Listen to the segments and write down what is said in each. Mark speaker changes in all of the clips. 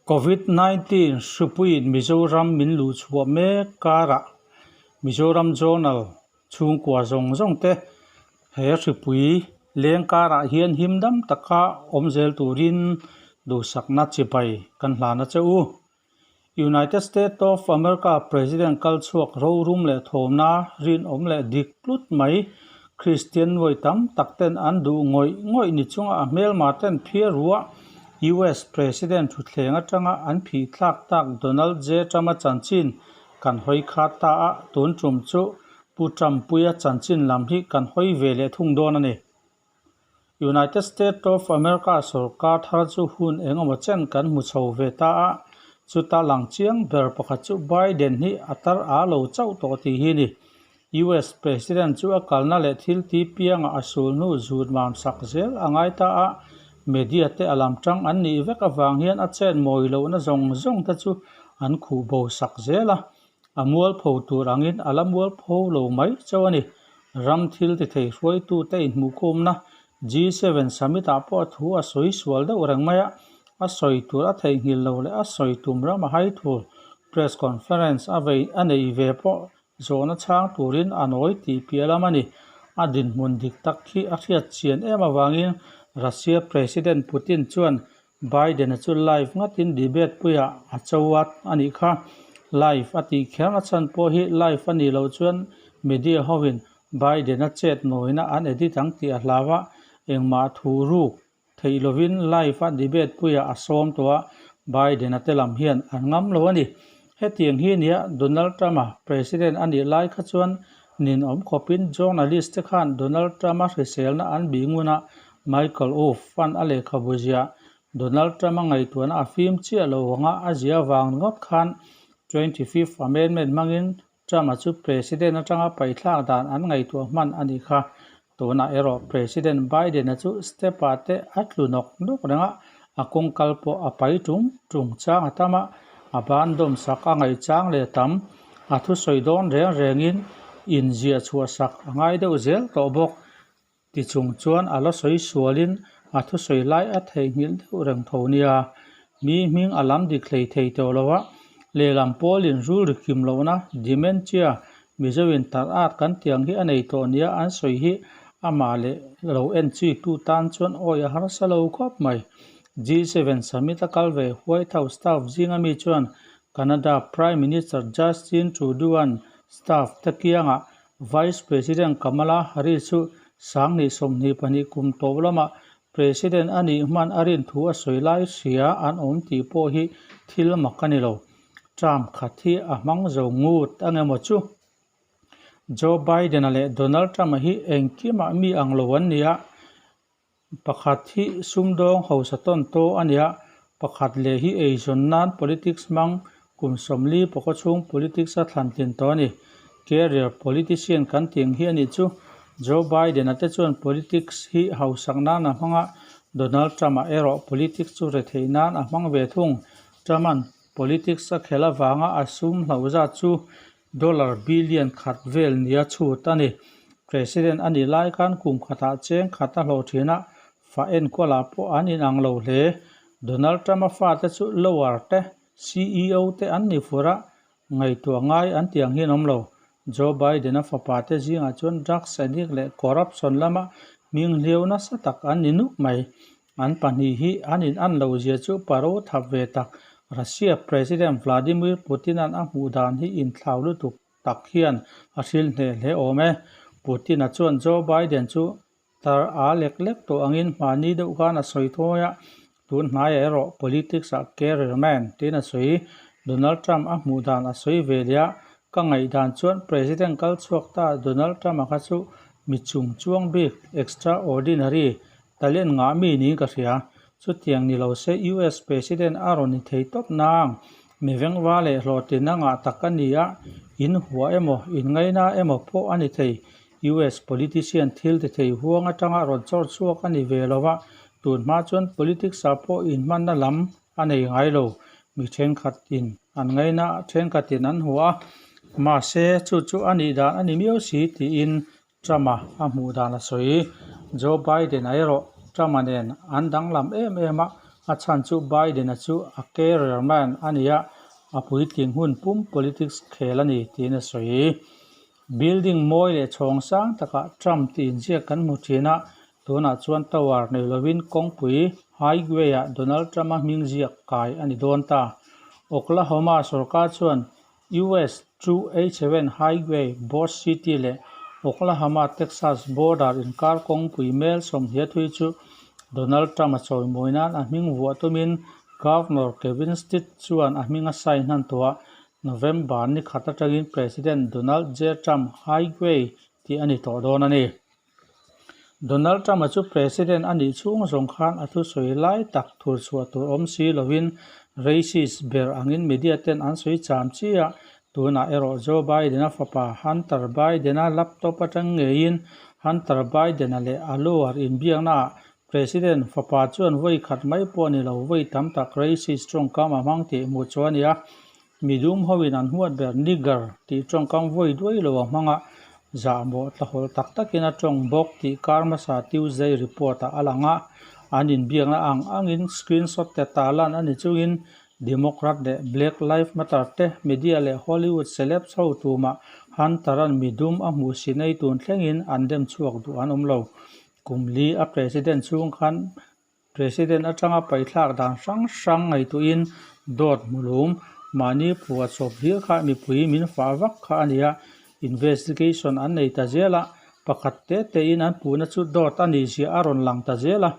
Speaker 1: Covid 19 hripuiin Mizoram min luh chhuah mek karah Mizoram Journal chhungkua zawng zawng te he hripui leng karah hian him dam taka awm zel turin duhsakna chibai kan hlan a che u. United States of America President kal chhuak rorum leh thawmna rinawm leh dik tlut mai Kristian nuai tam tak ten an duh ngawih ngawih ni chunga a hmelma ten phiar ruah US President thutthleng atanga an phih thlak tak Donald J Trump-a chanchin kan hawi khat ta a, tun tum chu Pu Trump-puia chanchin lam hi kan hawi ve leh thung dawn a ni. United States of America sorkar thar chu hun eng emaw chen kan hmu chho ve ta a, chuta lang chiang ber pakhat chu Biden hi a tar a lo chauh tawh tih hi a ni. US President chu a kalna leh thil ti piangah a sul hnu zut mam sak zel a ngai ta a, media te a lam tang an nih vek avang hian a chet mawi lohna zawng zawng te chu an khuh bo sak zel a, A mualpho tur angin a la mualpho lo mai chauh a ni. Ram thil ti thei hruaitute inhmuhkhawmna G7 Summit-ah pawh a thu a sawi sual deuh reng mai a, a sawi tur a theihnghilh lo leh a sawi tum ram a hai thur. Press conference a vei a neih ve pawh zawhna chhang turin a nawi tih piah lam a ni. A dinhmun dik tak khi a hriat chian em avangin Russia President Putin chuan Biden-a chu live ngatin debate puiah a cho a a nih kha. Live a tih kher a chhan pawh hi live a nih loh chuan media hovin Biden-a chet nawina an edit ang tih a hlau a, engmah thu ruk theih lovin live a debate puiah a sawm tawh a, Biden-a te lam hian an ngam lo a ni. Hetiang hi nia Donald Trump-a president a nih lai kha chuan ninawm khawpin journalist te khan Donald Trump-a hriselna an bih ngun a, Michael Wolff-a'n a lehkhabu ziah Donald Trump-a ngaihtuahna a fim chiah lo anga a ziah vang ringawt khan Twenty-fifth Amendment hmangin Trump-a chu President atanga paihthlak dan an ngaihtuah hman a nih kha. Tunah erawh President Biden-a chu step-ah te a tlu nawk nawk reng a, a kawngkal pawh a pai tung tung chang a tam a, a ban dawm sak a ngaih chang leh tam. A thusawi dawn reng rengin inziah chhuah sak a ngai deuh zel tawh bawk. Tichung chuan a la sawi sualin a thusawi lai a theihnghilh deuh reng tho nia. Mi hming a lam dik hlei thei tawh lo a, lehlam pawlin rul ri kim lohna, dementia, Mizoin tar at kan tiang hi a nei tawh nia an sawi hi amah leh lo en chi tu tan chuan awi a harsa lo khawp mai. G7 Summit a kal ve White House staff zinga mi chuan Canada Prime Minister Justin Trudeau-a'n staff te kiangah Vice President Kamala Harris chu 2022 kum tawp lamah President a nih hman a rin thu a sawi lai hria an awm tih pawh hi thil mak a ni lo. Trump khat hi a hmang zo ngut a nge maw chu? Joe Biden-a leh Donald Trump-a hi engkimah mi ang lo an ni a, pakhat hi sumdawng hausa tawn taw a ni a, pakhat leh hi eizawn nan politics hmang kum 40 pawh chhung politics a thlantlin tawh a ni. Career politician kan tih ang hi a nih chu. Joe Biden-a te chuan politics hi hausak nan a hmang a, Donald Trump-a erawh politics chu retheih nan a hmang ve thung. Trump-a'n politics a khelh avanga a sum hlauh zat chu dollar billion khat vel nia chhut a ni. President a nih lai khan kum khatah cheng khat a hlawh thin a, fa enkualah pawh an inang lo hle. Donald Trump-a fate chu lower te, CEO te an ni fur a, ngaihtuah ngai an tih ang hian awm lo. Joe Biden-a fapa te zingah chuan drugs addict leh corruption lama hming hliau nasa tak an ni nuk mai. An pahnih hi an in an lo zia chu paro thap ve tak. Russia President Vladimir Putin-a'n a hmuh dan hi inthlau lutuk tak hian a hrilh hneh hle awm e. Putin-a chuan Joe Biden chu tar a lek lek tawh angin hmahni deuh khan a sawi thawi a, tun hnaiah erawh politics-ah career man tiin a sawi. Donald Trump a hmuh dan a sawi ve leh a, ka ngaihdan chuan President kal chhuak ta Donald Trump-a kha chu mi chung chuang bik, extraordinary, Talent ngah mi niin ka hria. Chutiang ni lo se US President a rawn ni thei tawp nang. Mi vengva leh hlawhtlinna ngah tak a ni a, in hua emaw, in ngaina emaw pawh a ni thei. US politician thil ti thei huang atanga rawn chawr chhuak a ni ve lo a, tun hma chuan politics ah pawh inhmanna lam a nei ngai lo. Mi thenkhatin an ngaina a, thenkhatin an hua a, mahse chu chu a nih dan a ni miau si tiin Trump-a a hmuh dan a sawi. Joe Biden-a erawh Trump-a nen an danglam em em a, a chhan chu Biden-a chu a career man a ni a, a puitling hun pum politics khel a ni tiin a sawi. Building mawi leh chhawng sang takah Trump tih inziak kan hmu thin a, tunah chuan tower nei lovin kawngpui highway-ah Donald Trump-a hming ziak kai a ni dawn ta. Oklahoma sorkar chuan US 287 Highway, Boss City leh Oklahoma-Texas border inkar kawngpui mel 20 thui chu Donald Trump-a chawimawi nan a hming vuah tumin Governor Kevin Stitt chuan a hming a sign hnan tawh a, November ni khat atangin President Donald J. Trump Highway tih a ni tawh dawn a ni. Donald Trump-a chu President a nih chhung zawng khan a thusawi lai tak thur chhuah tur awm si lovin racist ber angin media ten an sawi cham chi a, tunah erawh Joe Biden-a fapa Hunter Biden-a laptop atang ngeiin Hunter Biden-a leh a lawyer inbiaknaah President fapa chuan vawi khat mai pawh ni lo vawi tam tak racist tawngkam a hmang tih hmuh chu a ni a. Midum hoin an huat ber nigger tih tawngkam vawi duai lo a hmang a, zahmawh tlahawlh tak takin a tawng bawk tih kar hmasa Tuesday report ah a lang a, an inbiakna ang angin screenshot te tarlan a ni chungin Democrat leh Black Live Matter te media leh Hollywood celebs ho tumah Hunter-a'n midum a hmuh si nei tun thlengin an dem chhuak duh an awm lo. Kum li a president chhung khan President atanga paihthlak dan hrang hrang ngaihtuahin dawt hmulum mahni phuah chawp hlir kha mipui min fah vak kha a ni a, investigation an nei ta zel a, pakhat te tein an puhna chu dawt a nih zia a rawn lang ta zel a.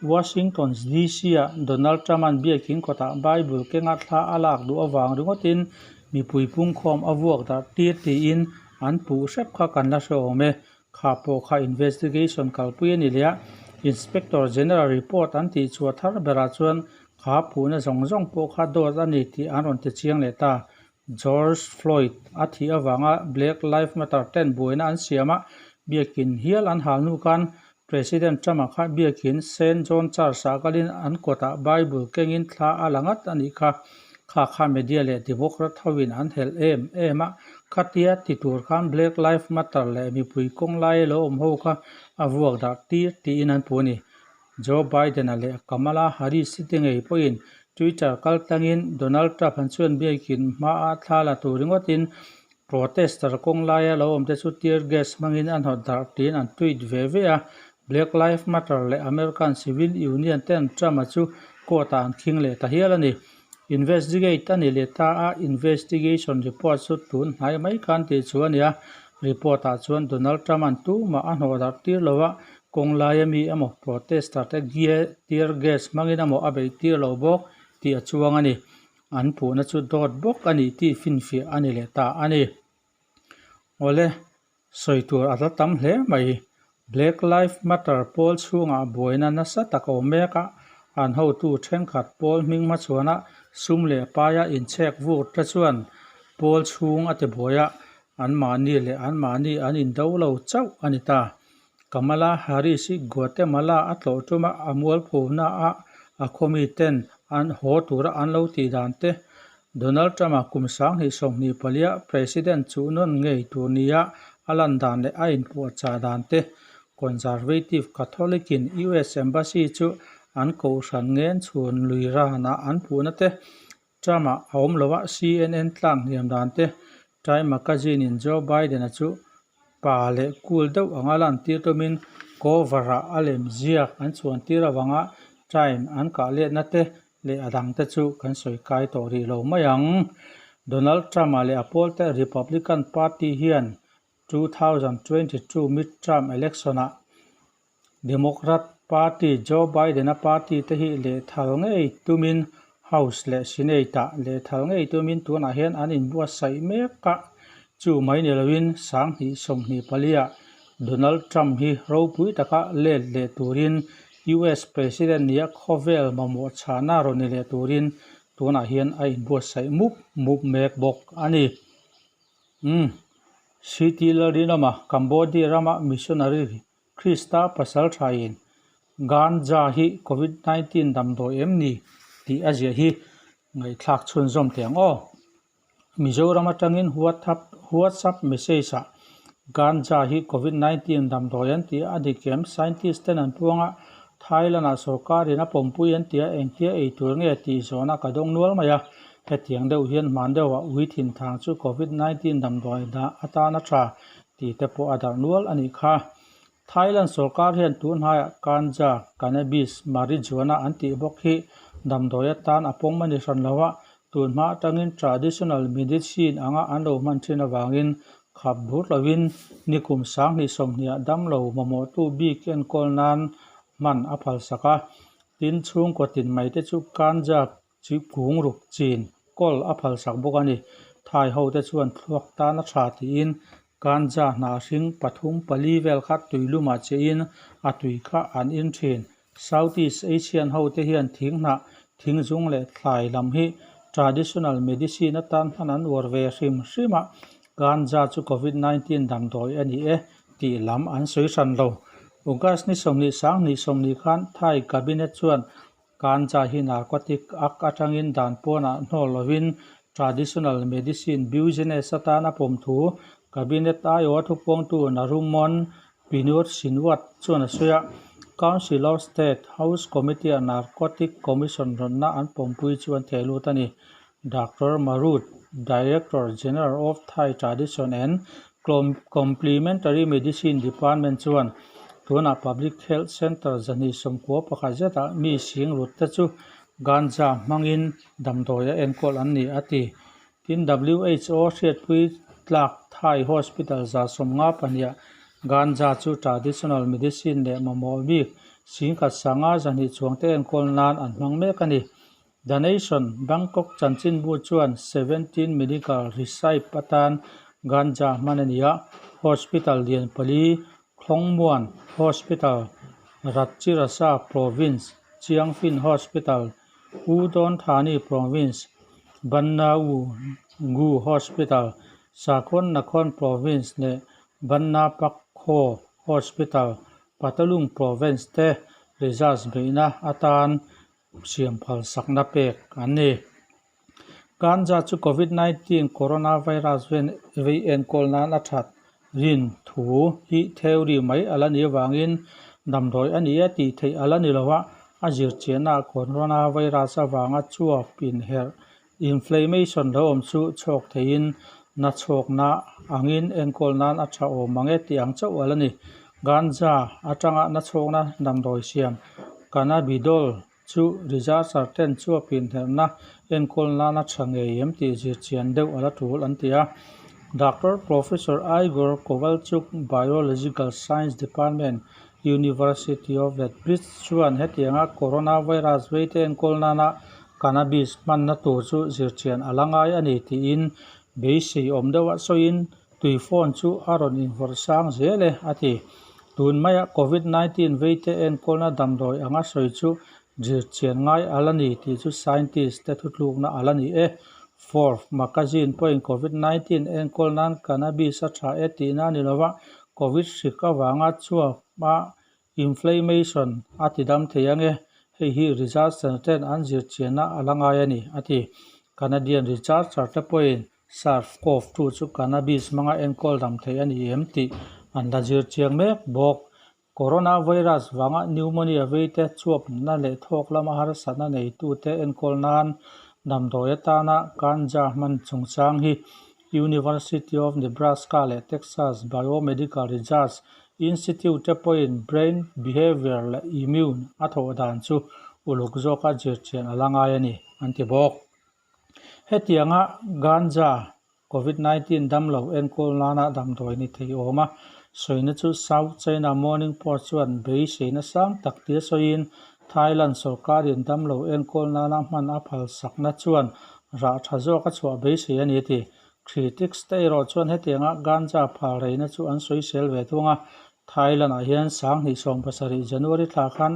Speaker 1: Washington DC-ah Donald Trump-a'n biakin kawtah Bible kenga thla a lak duh avang ringawtin mipui pungkhawm a vuak darh tir tiin an puh hrep kha kan la hrehawm e. Kha pawh kha investigation kalpui a ni leh a, Inspector General report an tih chhuah thar berah chuan kha puhna zawng zawng pawh kha dawt a ni tih an rawn ti chiang leh ta. George Floyd a thih avanga Black Live Matter ten buaina an siam a, biakin hial an hal hnu khan President Trump-a kha biakin Saint John Church-ah kalin an kawtah Bible kengin thla a la ngat a nih kha. Kha kha media leh Democrat hoin an helh em em a, khatia ti tur khan Black Live Matter leh mipui kawng laia lo awm ho kha a vuak darh tir tiin an puh a ni. Joe Biden-a leh Kamala Harris-i te ngei pawhin Twitter kal tlangin Donald Trump-a chuan biakin hmaah thla la tur ringawtin protester kawng laia lo awm te chu tear gas hmangin a hnawt darh tiin an tweet ve ve a. Black Live Matter leh American Civil Union ten Trump-a chu court-ah an khing leh ta hial a ni. Investigate a ni leh ta a, investigation report chu tun hnai mai khan tih chu a ni a. Report-ah chuan Donald Trump-a'n tumah a hnawh darh tir lo a, kawng laia mi emaw protester te tear gas hmangin emaw a beih tir lo bawk tih a chuang a ni. An puhna chu dawt bawk a nih tih finfiah a ni leh ta a ni. Awle, sawi tur a la tam hle mai. Black Live Matter pawl chhungah buaina nasa tak a awm mek a, an hotu thenkhat pawl hming hmachhuana sum leh paia inchhek vur te chuan pawl chhung a ti buai a, anmahni leh anmahni an indo lo chauh a ni ta. Kamala Harris hi Guatemala a tlawh tuma a mualphumna a a khawmi ten an haw tura an lo tih dan te, Donald Trump-a kum 2024 President chuh nawn ngei tur nia a lan dan leh a inpuahchah dan te, Conservative Catholic-in US Embassy chu an kohhran ngen chhun lui ranah an puhna te, Trump-a a awm lo a, CNN tlang hniam dan te, Time Magazine-in Joe Biden-a chu pa leh cool deuh anga lantir tumin cover-ah a lem ziak an chhuantir avanga Time an kah letna te leh a dangte chu kan sawi kai tawh rih lo mai ang. Donald Trump-a leh a pawlte Republican Party hian 2022 midterm election-ah Democrat Party Joe Biden-a party te hi lehthal ngei tumin House leh Senate-ah lehthal ngei tumin tunah hian an inbuatsaih mek a, chu mai ni loin 2024-ah Donald Trump hi ropui taka let leh turin US President nia khawvel mamawh chhahna rawn ni leh turin tunah hian a inbuatsaih mup mup mek bawk a ni. Umm. City Lalrinawma Cambodia rama missionary Krista pasal thain Ganja hi Covid 19 damdawi em ni? tih a ziah hi ngaihthlak chhunzawm teh ang aw. Mizoram atangin WhatsApp message ah Ganja hi Covid 19 damdawi an ti a, a dik em? Scientist ten an puang a, Thailand ah sorkar in a pawmpui an ti a, engtia ei tur nge tih zawhna ka dawng nual mai a. Hetiang deuh hian hman deuhah ui thinthang chu Covid 19 damdawi dah atan a tha tih te pawh a darh nual a nih kha. Thailand sorkar hian tunhaiah ganja, cannabis, marijuana an tih bawk hi damdawi atan a pawm a ni hran lo a, tunhma atangin traditional medicine anga an lo hman thin avangin khap bur lovin nikum sanghnih sawmhniah damlo mamawhtu bik enkawl nan hman a phalsak a. Tin, chhungkaw tin mai te chu ganja Chi kung ruk chin kawl a phalsak bawk a ni. Thai ho te chuan thluak tan a tha tiin ganja hnah hring pathum pali vel kha tui lumah chiahin a tui kha an in thin. South East Asian ho te hian thing hnah, thing zung leh thlai lam hi traditional medicine atan hman an uar ve hrim hrim a, ganja chu Covid 19 damdawi a ni e tih lam an sawi hran lo. August ni 20 sanghnih 20 khan Thai cabinet chuan Ganja hi narcotic ak atangin dan pawnah hnawl lovin traditional medicine business atan a pawm thu Cabinet aiawha thupuangtu Narumon Pinursinwat chuan a sawi a. Council of State House Committee-ah Narcotic Commission rawnna an pawmpui chu an theh lut a ni. Doctor Marut, Director General of Thai Tradition and Complementary Medicine Department chuan tunah Public Health Centre 291 zetah mi sing rut te chu ganja hmangin damdawi a enkawl an ni a ti. Tin, WHO hriatpui tlak Thai Hospital 152ah ganja chu traditional medicine leh mamawh bik 10,000 520 chuang te enkawl nan an hmang mek a ni. The Nation, Bangkok chanchinbu chuan 17 medical recipe atan ganja hman a ni a, hospital lian pali, Khlongmuan Hospital, Ratchirasa Province, Chiangfin Hospital, Udon Thani Province, Bannau Gu Hospital, Sakhon Nakhon Province leh Banna Pak Kho Hospital, Phatthalung Province te research beihna atan siam phal sakna pek an ni. Ganja chu Covid 19 coronavirus vei enkawl nan a that rin thu hi theory mai a la nih avangin damdawi a ni e tih theih a la ni lo a, a zirchiahnaah coronavirus avanga chuap inherh inflammation lo awm chu chhawk theiin na chhawkna angin enkawl nan a tha awm ang e tih ang chauh a la ni. Ganja atanga na chhawkna damdawi siam Cannabidol chu researcher ten chuap inherhna enkawl nan a tha ngei em tih zirchian deuh a la tul an ti a. Doctor Professor Igor Kovalchuk, Biological Science Department, University of Lethbridge chuan hetianga coronavirus veite enkawl nana cannabis hmanna tur chu zirchian a la ngai a ni tiin beisei awm deuha sawiin tui phone chu a rawn invawrh sang zel e a ti. Tun maia Covid 19 veite enkawlna damdawi anga sawi chu zirchian ngai a la ni tih chu scientist te thutlukna a la ni e. Forbes magazine pawhin Covid 19 enkawl nan cannabis a tha e tihna a ni lova, Covid hrik avanga chuapa inflammation a ti dam thei ange, hei hi researcher ten an zirchianna a la ngai a ni, a ti. Canadian researcher te pawhin SARS-CoV-2 chu cannabis hmanga enkawl dam thei a ni em tih an la zirchiang mek bawk. Coronavirus vanga pneumonia veite chuapna leh thawk lama harsatna neitute enkawl nan damdawi atana ganja hman chungchang hi University of Nebraska leh Texas Biomedical Research Institute te pawhin brain behavior leh immune a thawh dan chu uluk zawka zirchian a la ngai a ni, an ti bawk. Hetianga ganja Covid 19 damlo enkawl nana damdawi ni thei awm a sawina chu South China Morning Post chuan beiseina sang tak tia sawiin Thailand sorkarin damlo enkawl nana hman a phalsakna chuan rah tha zawk a chhuah beisei a ni a ti. Critics te erawh chuan hetianga ganja phal reina chu an sawisel ve thung a, Thailand-ah hian 2017 January thla khan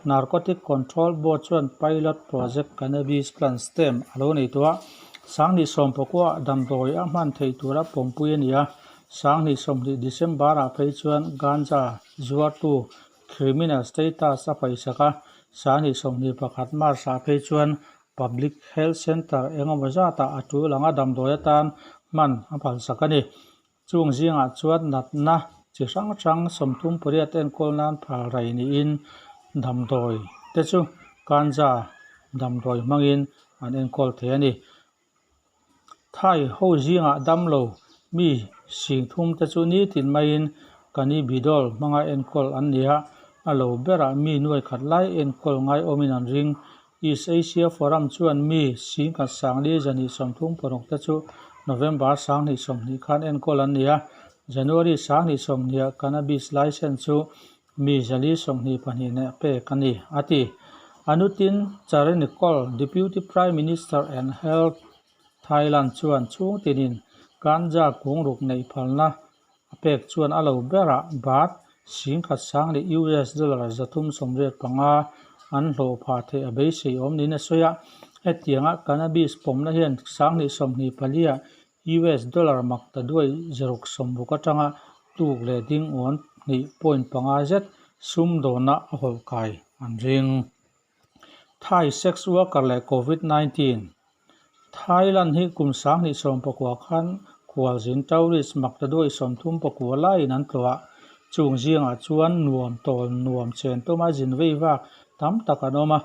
Speaker 1: Narcotic Control Board chuan pilot project cannabis plant stem a lo nei tawh a, 2019-ah damdawi a hman theih tura pawmpui a ni a, 2020 December-ah phei chuan ganja zuartu criminal status a paihsak a, 2021 March-ah phei chuan Public Health Centre engemaw zatah a tul anga damdawi atan hman a phalsak a ni. Chung zingah chuan natna chi hrang hrang 38 enkawl nan phal rai niin damdawi te chu ganja damdawi hmangin an enkawl thei a ni. Thai ho zingah damlo mi 3000 te chu nitin maiin Cannabidiol hmanga enkawl an ni a, a lo berah mi nuai khat lai enkawl ngai awmin an ring. East Asia Forum chuan mi 1436 te chu November 2020 khan enkawl an ni a, January 2020 ah cannabis licence chu mi 422 hneh pek a ni, a ti. Anutin Charoenkul, Deputy Prime Minister and Health Thailand chuan chhungtinin ganja kung ruk neih phalna a pek chuan a lo berah baht 10,000 sang leh US dollar 385 an hlawh phah theih a beisei awm niin a sawi a. Hetianga cannabis pawmna hian 2024 ah US dollar maktaduai 660 atanga tuk leh ding awn 2.5 zet sumdawnna a hawlh kai an ring. Thai sex worker leh Covid 19 Thailand hi kum 2019 khan khualzin tourist maktaduai 39 laiin an tlawh a, chung zingah chuan nuam tawl nuam chen tuma zin vei vak tam tak an awm a.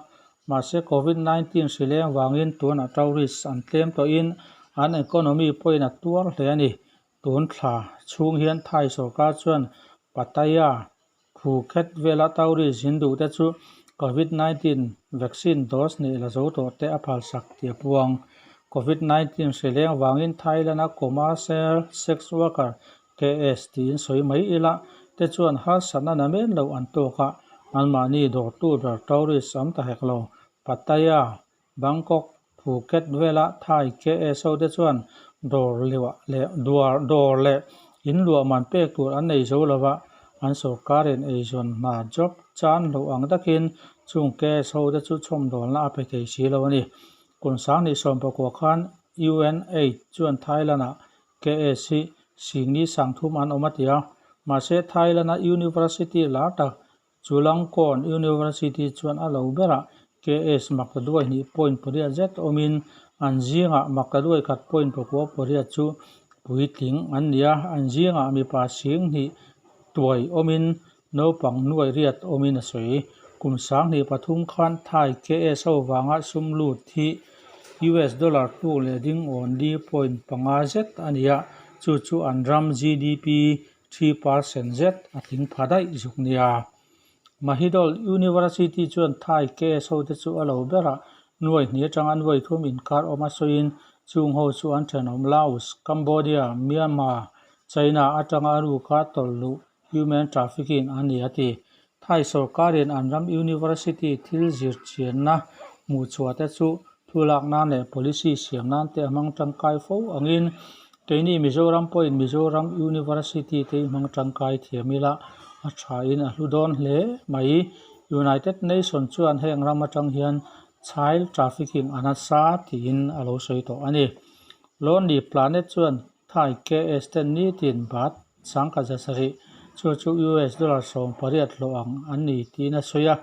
Speaker 1: Mahse Covid 19 hri leng vangin tunah tourist an tlem tawhin an economy pawhin a tuar hle a ni. Tun thla chhung hian Thai sorkar chuan Pattaya, Phuket vela tourist zin duh te chu Covid 19 vaccine dose hnih la zo tawh te a phalsak tih a puang. Covid 19 hri leng vangin Thailand-a commercial sex worker, KS, tiin sawi mai ila te chuan harsatna namen lo an tawk a, anmahni dawrtu ber tourist am ta hek lo. Pattaya, Bangkok, Phuket vela Thai KS ho te chuan dawr luah leh duar dawr leh in luah man pek tur an nei zo lova, an sorkarin eizawn hna job chan hlauh ang takin chung KS ho te chu chhawmdawlna a pe thei si lo a ni. Kum 2019 khan UNAIDS chuan Thailand-ah KS hi singli 3000 an awm a ti a, mahse Thailand-a university lar tak Chulalongkorn University chuan a lo berah KS maktaduai hnih point pariat zet awmin an zingah maktaduai khat point pakua pariat chu puitling an ni a, an zingah mipa 2000 tuai awmin naupang nuai riat awmin a sawi. Kum 2003 khan Thai KS ho vanga sum lut hi US dollar tluk leh ding awn li point panga zet a ni a, chu chu an ram GDP 3% zet a tling pha daih zuk nia. Mahidol University chuan Thai KS ho te chu a lo berah nuai hnih atanga nuai thum inkar awm a sawiin chung ho chu an thenawm Laos, Cambodia, Myanmar, China atanga a ruka tawlh luh human trafficking a ni a ti. Thai sorkarin an ram university thil zir chianna hmuhchhuah te chu thu lak nan leh policy siam nan te a hmang tangkai fo angin keini Mizoram pawhin Mizoram University te hi hmang tangkai thiam ila a thain a hlu dawn hle mai. United Nation chuan heng ram atang hian child trafficking a nasa tiin a lo sawi tawh a ni. Lonely Planet chuan Thai KS ten nitin baht 170,000, chu chu US dollar 18 hlawh ang an ni tiin a sawi a.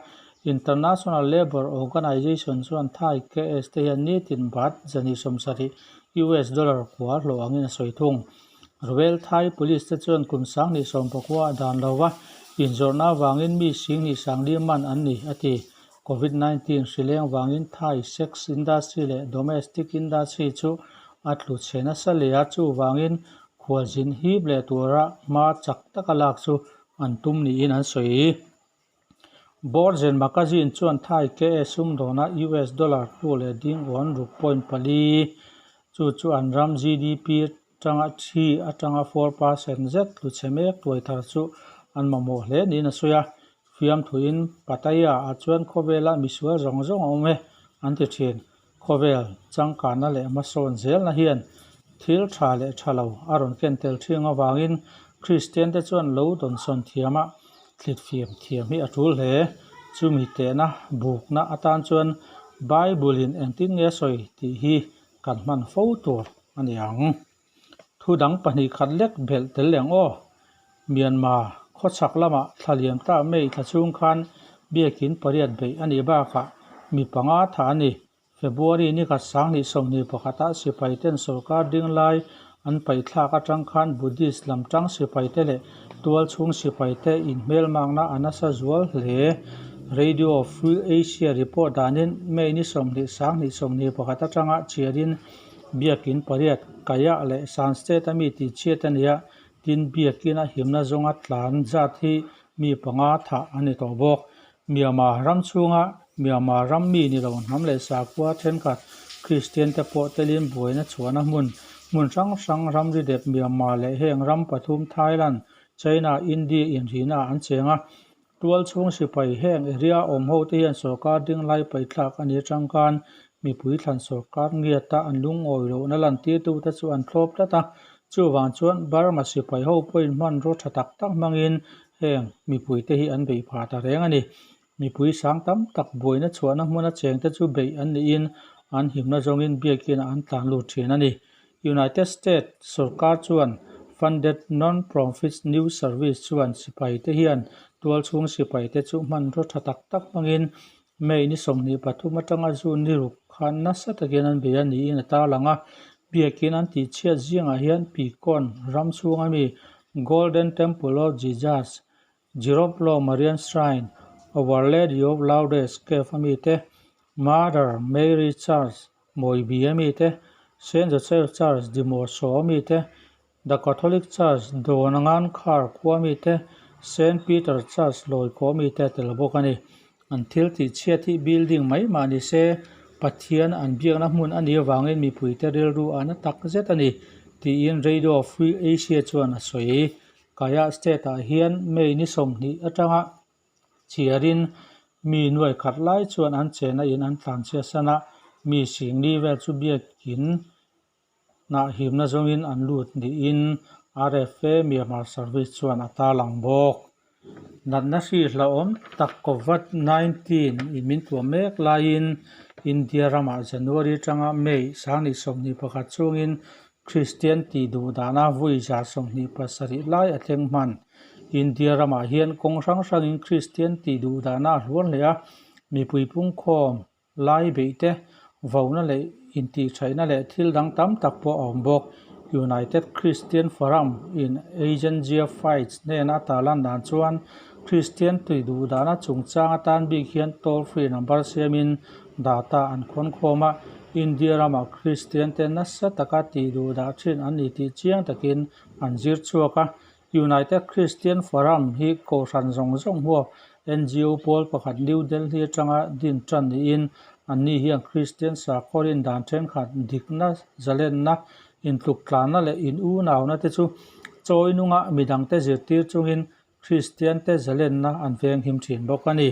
Speaker 1: International Labour Organization chuan Thai KS te hian nitin baht 170, US dollar kua hlawh angin a sawi thung. Royal Thai Police te chuan kum 2019 ah dan lova inzawrhna avangin mi 20,050 man an ni, a ti. Covid 19 hri leng vangin Thai sex industry leh domestic industry chu a tlu chhe nasa leh a, chuvangin khualzin hip leh tura hma chak taka lak chu an tum niin an sawi. Borgen Magazine chuan Thai KS sumdawna US dollar tluk leh ding awn ruk point pali, chu chu an ram GDP atanga 3 atanga 4% zet tlu chhe mek tuai thar chu an mamawh hle niin a sawi a. Fiamthuin Pattaya ah chuan khawvela misual zawng zawng a awm e an ti thin. Khawvel changkanna leh hmasawn zelna hian thil tha leh tha lo a rawn ken tel ṭhing avangin Kristian te chuan lo dawnsawn thiama thlit fiam thiam hi a ṭul hle. Chumi tehna bukna atan chuan Bible in engtin nge sawi tih hi kan hman fo tur a ni ang. Thu dang pahnih khat lek belh tel leng aw. Myanmar khawchhak lamah thla liam ta May thla chhung khan biakin pariat beih a nih bakah mi panga tha a ni. February ni khat 2021 ah sipai ten sorkar ding lai an paih thlak atang khan Buddhist lam tang sipai te leh tual chhung sipai te inhmelmakna a nasa zual hle. Radio Free Asia report danin May ni 20 2021 atanga chhiarin biakin pariat Kayah leh Shan State a mi tihchhiat a ni a, tin biakin a himna zawnga tlan zat hi mi panga thah a ni tawh bawk. Myanmar ram chhunga Myanmar ram mi ni lo hnam leh sakhua thenkhat Kristian te pawh telin buaina chhuahna hmun hmun hrang hrang ramri dep Myanmar leh heng ram pathum Thailand, China, India inrihna ah an cheng a. Tual chhung sipai heng area awm ho te hian sorkar ding lai paihthlak a ni atang khan mipui thlan sorkar ngiata an lungawi lohna lantirtu te chu an thlawp tlat a. Chuvang chuan Burma sipai ho pawhin hmanraw tha tak tak hmangin Heng mipuite hi an beih phah ta reng a ni. Mipui sang tam tak buaina chhuahna hmuna chengte chu beih an niin an himna zawngin biakinah an tlan lut thin a ni. United States sorkar chuan funded non-profit news service chuan sipaite hian tualchhung sipaite chu hmanraw tha tak tak hmangin May ni 23 atanga June ni ruk khan nasa takin an bei a niin a tarlang a. Biakin an tihchhiat zingah hian Picon ram chhunga mi Golden Temple of Jesus, Jiroplo Marian Shrine, Our Lady of Lourdes Cave a mite, Mother Mary Church, Mawibi a mite, Saint Joseph Church, Dimoso a mite, The Catholic Church, Dawnangan Khar khua mite, Saint Peter Church lawi khawh mite a tel bawk a ni. An thil tih chhiat hi building mai mah ni se, Pathian an biakna hmun a nih avangin mipuite rilru a na tak zet a ni, tiin Radio Free Asia chuan a sawi. Kayah State ah hian May ni 20 atanga chhiarin mi nuai khat lai chuan an chenna in an tlanchhiat san a, mi singli vel chu biakin Hnah himna zawngin an lut niin RFA Myanmar Service chuan a tarlang bawk. Natna hri hlauhawm tak Covid 19 in min tuah mek laiin India ramah January atanga May 2021 chhungin Kristian tih duh dana vui 27 lai a thleng hman. India ramah hian kawng hrang hrangin Kristian tih duh dana a hluar hle a, mipui pungkhawm Lai beih te, vona leh intihṭhaihna leh thil dang tam tak pawh a awm bawk. United Christian Forum in Agenzia Fides hnena a tarlan dan chuan Kristian tui duh dahna chungchang atan bik hian toll free number siamin data an khawn khawm a, India ramah Kristian te nasa taka tih duh dah thin an ni tih chiang takin an zir chhuak a. United Christian Forum hi kohhran zawng zawng huap NGO pawl pakhat New Delhi atanga din tan niin anni hian Kristian sakhaw rin dan thenkhat dikna, zalenna, intluk tlanna leh in unauna te chu chawi nunga midangte zirtir chungin Kristian te zalenna an venghim thin bawk a ni.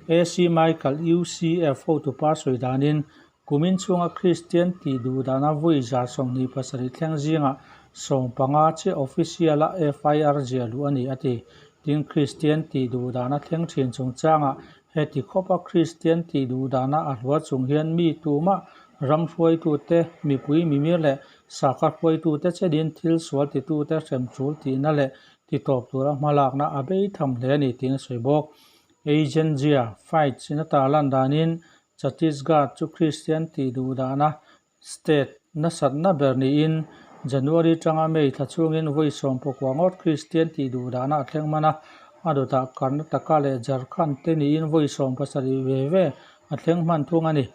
Speaker 1: AC Michael UCF hotupa sawi danin Kumin chhunga Kristian tih duh dana vui 27 thleng zingah 15 chiah official-a FIR ziah luh a ni, a ti. Tin, Kristian tih duh dana thleng thin chungchangah heti khawpa Kristian tih duh dana a hluar chung hian mi tumah ram hruaitute, mipui mimir leh sakha hruaitute chenin thil sual titute hrem tul tihna leh titawp tura hmalakna a bei tham hle a ni, tiin a sawi bawk. Agenzia, Fights in a tarlan danin Chhattisgarh chu Kristian tih duh dahna state nasatna ber niin January tanga May thla chhungin vawi 19 ngawt Kristian tih duh dahna a thleng hman a, a dawtah Karnataka leh Jharkhand te niin vawi 70 ve ve a thleng hman thung a ni.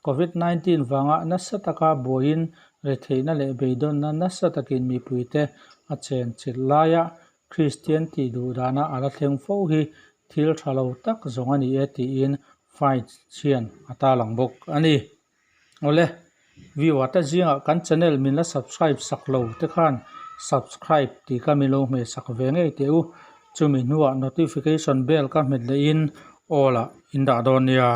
Speaker 1: Covid 19 vanga nasa taka buaiin retheihna leh beidawnna nasa takin mipuite a chen chilh laia Kristian tih duh dahna a la thleng fo hi thil tha lo tak zawng a ni e tiin Fight hian a tarlang bawk a ni. Awle, viewer te zingah kan channel min la subscribe sak lo te khan subscribe tih kha min lo hmeh sak ve ngei teh u. Chumi hnuah notification bell ka hmet lehin all ah in dah dawn nia.